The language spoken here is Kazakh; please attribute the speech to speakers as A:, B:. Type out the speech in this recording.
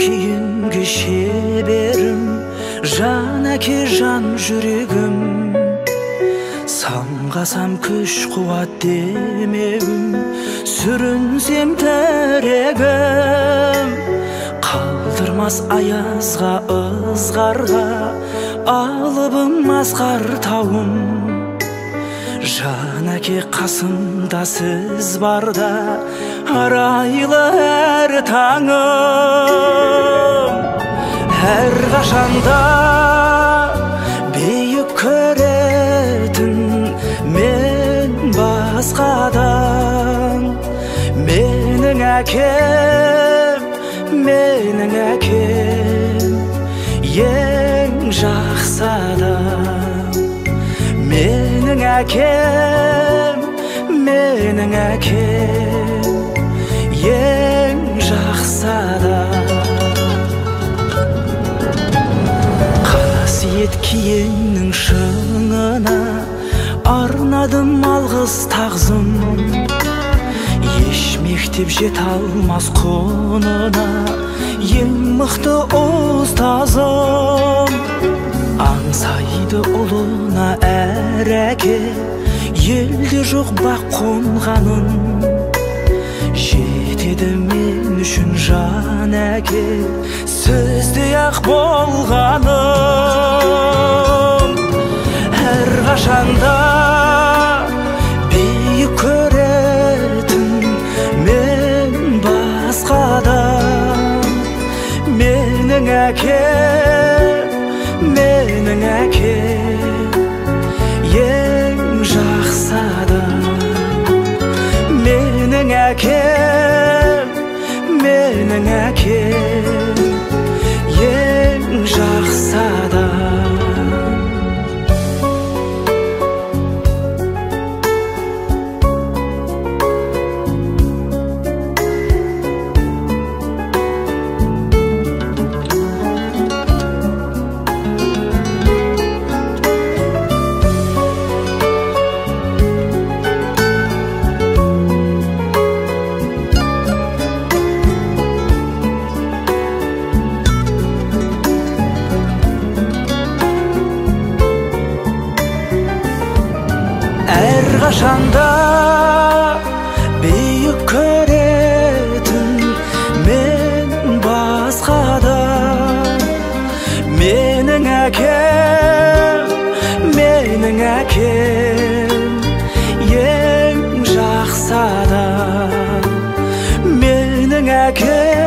A: кейінгі шеберім, жан әке, жан жүрегім. Самғасам күш қуат демеуім, сүрінсем тірегім. Қалдырмас аязға, ызғарға, алыбым асқар тауым. Жан әке қасымда сіз барда, арайлы әр таңым. Әрқашанда биік көретін мен басқадан. Менің әкем, менің әкем, ең жақсы адам. Менің әкем, менің әкем, ең жақсы адам. Қасиет киеннің шыңына арнадым алғыс тағзым. Еш мектеп жете алмас құнына, ең мықты ұстазым. Аңсайды ұлына әр әке, елде жоқ бақ қонғанын. Жетеді мен үшін жан әке, сөздей ақ болғаным. Әрқашанда биік көретін мен басқадан. Менің әкем, менің әкем, ең жақсы адам. Менің әкем, менің әкем, ең жақсы адам. Әрқашанда биік көретін мен басқадан. Менің әкем, менің әкем, ең жақсы адам. Менің әкем,